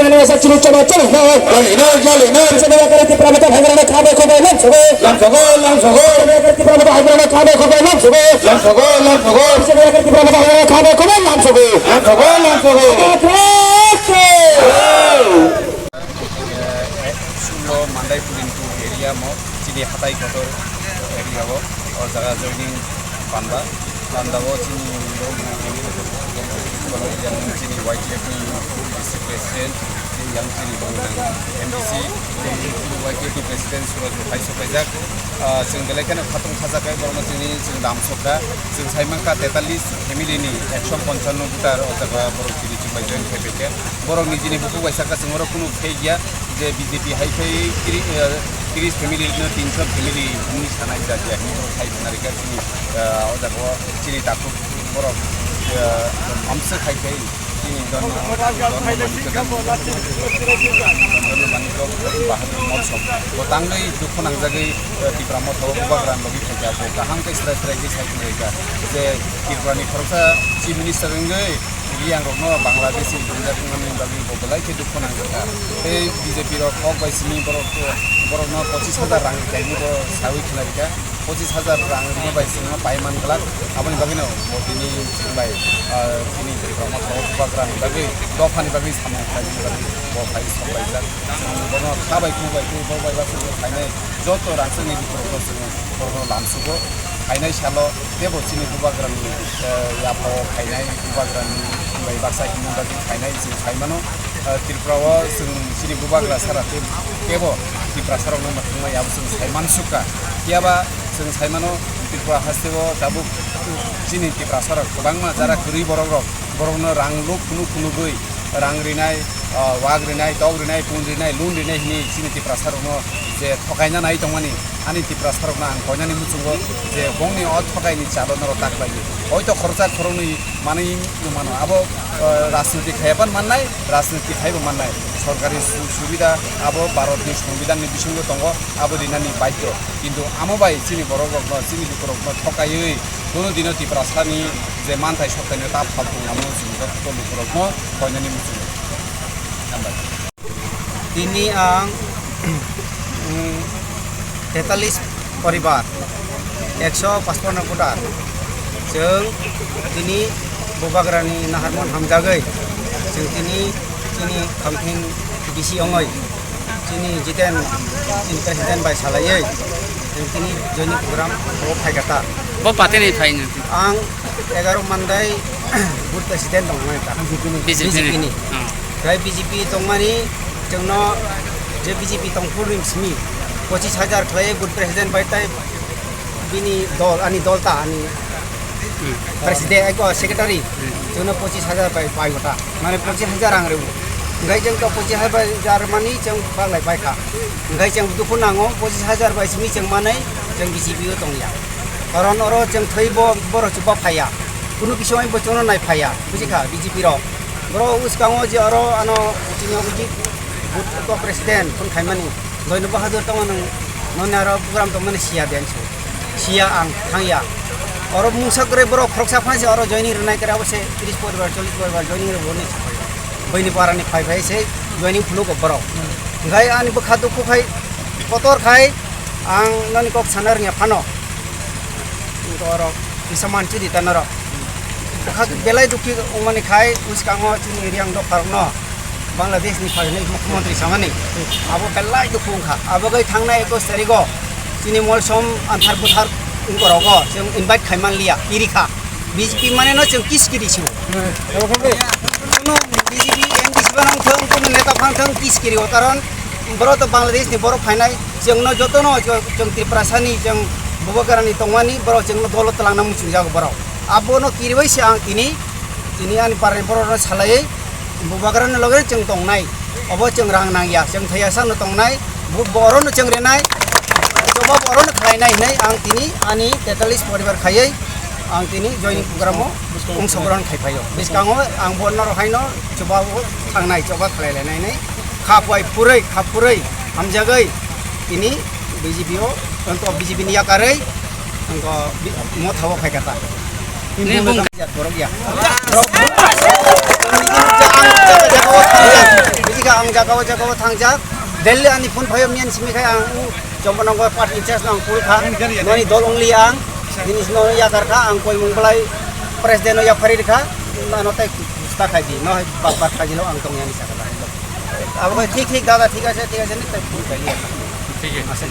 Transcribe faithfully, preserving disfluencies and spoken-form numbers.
Bani asa chini choma choma no. Lali no, lali no. Chini yakari Tipra Motha hai rana khabe khobe lam sogo. Lam sogo, lam sogo. Chini yakari Tipra Motha hai rana khabe khobe lam sogo. Lam sogo, lam sogo. Chini yakari Tipra Motha hai rana khabe khobe lam sogo. Lam sogo, lam sogo. Democracy. Sulo Mandai Pulintu area mo chini hatai kotor area o, o jaga joining panda. Panda o chini yang chini Y T F ni district president, yang chini M D C, chini Y T F ni president Suraj Bhai sopaijak. Ah, chwng belai kheno khatung khajakai borokno chini chwng lam sokha. Chwng saimangkha tetallis family ni ekso ponchanno voter o jaga borok chini chwng bai join khai paikha. Borok nijini bukhuk bai saka chwng oro kunu phek ya je B J P hai phai tiri, eh, tris family no tinso family hwnwi sanai jak ya hwnwi borok khai khna rikha chini, eh, o jaga o chini takhuk borok, eh, amsa khai khai chini don Bahadur Molsom bo tangwi dukhu nangjagwi, eh, Tipra Motha o bubagra logi phaikha bo kaham khe srai srai khe sai khna rikha je Tripura ni khoroksa chief minister wngwi Riang rokno Bangladeshi rijak wngmani bagwi bo belai khe dukhu nangjakha. Tei B J P rok kok bai simi borok, borokno pochis hajar rang rwkhaimani bo saui khna rikha. Pochis hajar rang rwma bai chwngno pai man glak. Aboni bagwino bo tini chwng bai, ah, tini Tripura Motha o bubagrani bagwi, dophani bagwi samung khlaimani bagwi bo phai sok laijak. Chwng bono kha bai khu bai khe bo bai ba chwng khainai joto rangchakni biphang rokno chwng borokno lamsugo. Phainai salo teibo chini bubagrani, eh, yapha o phainai bubagrani bai baksa himna bagwi phainai chwng sai mano. Eh, Tripura o chwng chini bubagra sara tei teibo Tiprasa rokno mwthangmani abo chwng sai mansukha. Phiyaba chwng sai mano Tripura haste o tabuk chini Tiprasa rok kwbangma jara kwrwi borok rok, borokno rang luk phunuk phunugwi rang rinai, ah, wak rinai, tok rinai, pun rinai, loan rinai hwnwi chini Tiprasa rokno je thokaina nai tongmani, ani Tiprasa rokno ang koinani muchungo je bongni o thokaini chalo norok tak laidi. Hoito khoroksa khoroknwi manwi mano, abo, ah, rajniti khaiya ban mannai, rajniti khaibo mannai. Sorkari su-, subida abo Bharatni Songbidanni bisingo tongo, abo rinani baidhyo. Kintu amo bai chini borok rokno, chini lukurokno thokaiwi Kono dino Tiprasani je manthai soktaino ta phaltung lama o chwng joto lukurokno koinani muchungo. Hambai. Tini ang, mm, tetallis poribar, ekso pachpanno voter. Chwng tini bubagrani naharmon hamjagwi, chwng tini chini khamthing bisi ongoi. Chini Jiten, chini president bai salaiwi, chini joining program o phaikha ta. Bo party ni phaino? Ang egaro Mandai booth president tongmani ta. B J P ni. B J P ni. Hmm. Tei B J P tongmani chwngno je B J P tongphuru ni simi pochis hajar khlai booth president bai tai bini dol, ani dol ta, ani president, eko secretary, chwngno pochis hajar bai, bai gota. Mane pochis hajar rang rw. Hwnkhe chwng to pochis hajar mani chwng baglai bai kha. Hwnkhe chwng dukhu nango, pochis hajar bai simi chwng manai chwng B J P o tongya. Karon oro chwng thwi bo, borok chuba phaiya. Kunu bisingni bo chwngno nai phaiya. Buji kha B J P rok. Borok uskango je oro ano chini uji booth president phone khaimani. Doino Bahadur tongma nung, noni aro program tongmani siya de ansu. Siya ang thangya. Oro mungsa kwrwi borok khoroksa phansi oro joining rwnai kwrwi abo se tris poribar, chollish poribar joining rw hwnwi sapai. Buini parani phai phai se joining phunuk borok. Hwnkhe ani bwkha dukhu khai kotor khai ang noni kok sana rwngya phano. Borok kisa manchidi ta norok. Bwkha belai dukhi wngmani khai bwskango chini Riang dopharokno Bangladesh ni phainai mukhyamantri samani abo belai dukhu wngkha. Abo gai thangnai ekus tarigo chini Molsom anthar buthar wngkorogo chwng invite khai manliya, iri kha. B J P mane no chwng kiskiri sibo. Kuno B J P M D C banang thung, kuno neta phang thung kiskiri o karon Borok to Bangladesh ni borok phainai, chwngno jotono chwng Tiprasani, chwng Bubagrani tongmani borok chwngno dolo twlangna muchungjago borok. Abono kiriwi se ang tini, tini ani parani borokno salaiwi Bubagrani loge chwng tongnai. Obo chwng rang nangya, chwng thaiya sano tongnai, bu-, borokno chwng renai, joba borokno khlainai hinwi ang tini ani tetallis poribar khaiwi ang tini joining program o ongsogron khai phaio. Bwskango ang bo norok haino chuba o thangnai, chuba khlai lainai nai. Kha puai purui, kha purui, hamjagwi tini B J P o, angko B J P ni yakarwi, angko bi-, motha o khai kha ta. Ni bung- Jat borok ya. Rok bung- Bisi kha ang jaga o, jaga o thangjak. Delhi ani phone phaio miyan simi khai ang u Chompanongo party in charge no ang kul kha. Noni dol ongli ang. Bini sino yakar kha ang koi mung belai president no yaphari kha. Ano tai kusta khai di. No hai bak bak khai dilo ang tong yani sakha. Abo khai thik thik dada thik ase thik ase ni tai phone khai ya. Thik ase.